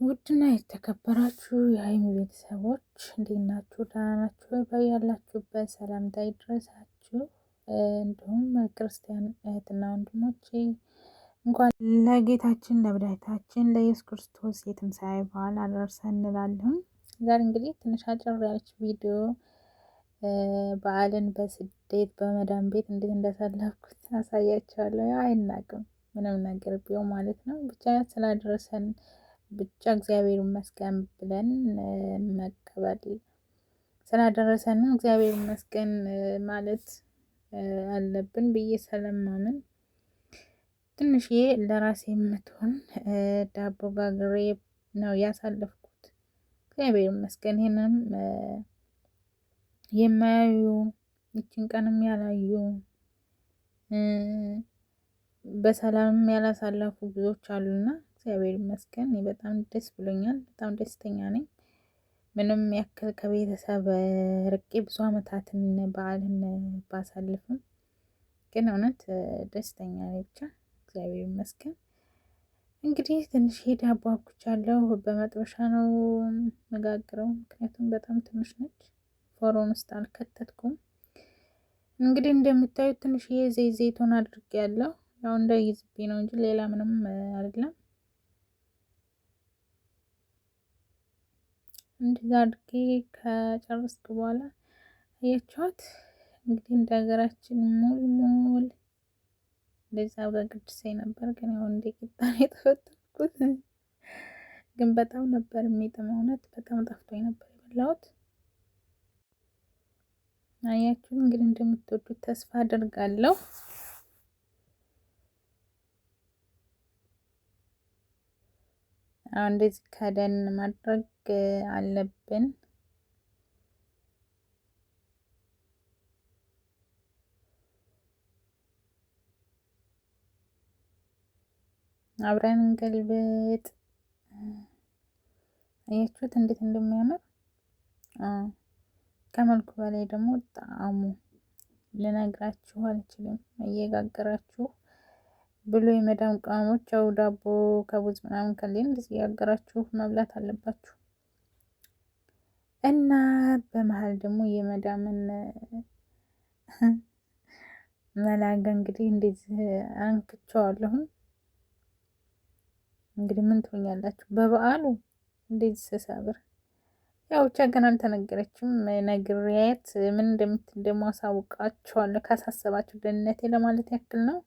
ውድና የተከበራችሁ የሀይሚ ቤተሰቦች እንዴት ናችሁ? ደህና ናችሁ ወይ? በያላችሁበት ሰላምታ ይድረሳችሁ። እንዲሁም ክርስቲያን እህትና ወንድሞቼ እንኳን ለጌታችን ለመድኃኒታችን ለኢየሱስ ክርስቶስ የትንሣኤ በዓል አደረሰን እንላለሁ። ዛሬ እንግዲህ ትንሽ አጭር ያለች ቪዲዮ በዓልን በስደት በመዳን ቤት እንዴት እንዳሳለፍኩት አሳያችኋለሁ። ያው አይናቅም ምንም ነገር ቢሆን ማለት ነው። ብቻ ስላደረሰን ብቻ እግዚአብሔር ይመስገን ብለን መቀበል ስላደረሰን እግዚአብሔር ይመስገን ማለት አለብን ብዬ ስለማምን ትንሽዬ ለራሴ የምትሆን ዳቦ ጋግሬ ነው ያሳለፍኩት። እግዚአብሔር ይመስገን። ይህንንም የማያዩ ይችን ቀንም ያላዩ በሰላምም ያላሳለፉ ብዙዎች አሉና እግዚአብሔር ይመስገን እኔ በጣም ደስ ብሎኛል። በጣም ደስተኛ ነኝ። ምንም ያክል ከቤተሰብ ርቄ ብዙ አመታትን በዓልን ባሳልፍም ግን እውነት ደስተኛ ነኝ። ብቻ እግዚአብሔር ይመስገን። እንግዲህ ትንሽ ዳቦ አብኩቻለሁ። በመጥበሻ ነው መጋግረው፣ ምክንያቱም በጣም ትንሽ ነች። ፎሮን ውስጥ አልከተትኩም። እንግዲህ እንደምታዩት ትንሽዬ ዘይት ዘይቱን አድርጌያለሁ። ያው እንዳይዝብኝ ነው እንጂ ሌላ ምንም አይደለም። እንደዛ አድርጌ ከጨረስኩ በኋላ አያችኋት እንግዲህ እንደ ሀገራችን ሙል ሙል እንደዛ በግድሴ ነበር፣ ግን ያው እንደ ቂጣ ነው የተፈጠርኩት። ግን በጣም ነበር የሚጥመው፣ እውነት በጣም ጣፍጦኝ ነበር የበላሁት። አያችሁ እንግዲህ እንደምትወዱት ተስፋ አደርጋለሁ። አሁን እንደዚህ ከደን ማድረግ አለብን። አብረን እንገልብጥ። አያችሁት እንዴት እንደሚያምር። ከመልኩ በላይ ደግሞ ጣዕሙ ልነግራችሁ አልችልም። እየጋገራችሁ ብሎ የመዳም ቅመሞች ያው ዳቦ ከቡዝ ምናምን ከሌለ እንደዚህ እየጋገራችሁ መብላት አለባችሁ። እና በመሀል ደግሞ የመዳምን መላጋ እንግዲህ እንደዚህ አንክቸዋለሁ። እንግዲህ ምን ትሆኛላችሁ በበዓሉ እንደዚህ ስሰብር ያው ብቻ ገና አልተነገረችም። ነግሬያት ምን እንደምትል ደግሞ አሳውቃችኋለሁ። ካሳሰባችሁ ደህንነቴ ለማለት ያክል ነው።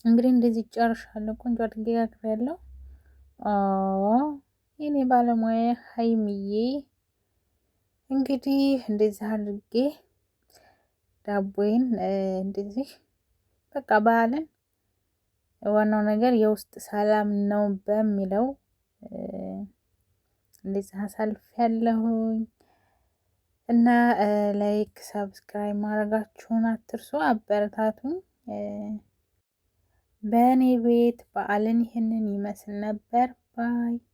እንግዲህ እንደዚህ ጨርሻለሁ። ቆንጆ አድርጌ ጋግሬያለሁ። የኔ ባለሙያ ሀይሚዬ እንግዲህ እንደዚህ አድርጌ ዳቦዬን እንደዚህ በቃ በዓልን ዋናው ነገር የውስጥ ሰላም ነው በሚለው እንደዚህ አሳልፍ ያለሁኝ እና like subscribe ማድረጋችሁን አትርሱ። አበረታቱኝ። በእኔ ቤት በዓልን ይህንን ይመስል ነበር። Bye።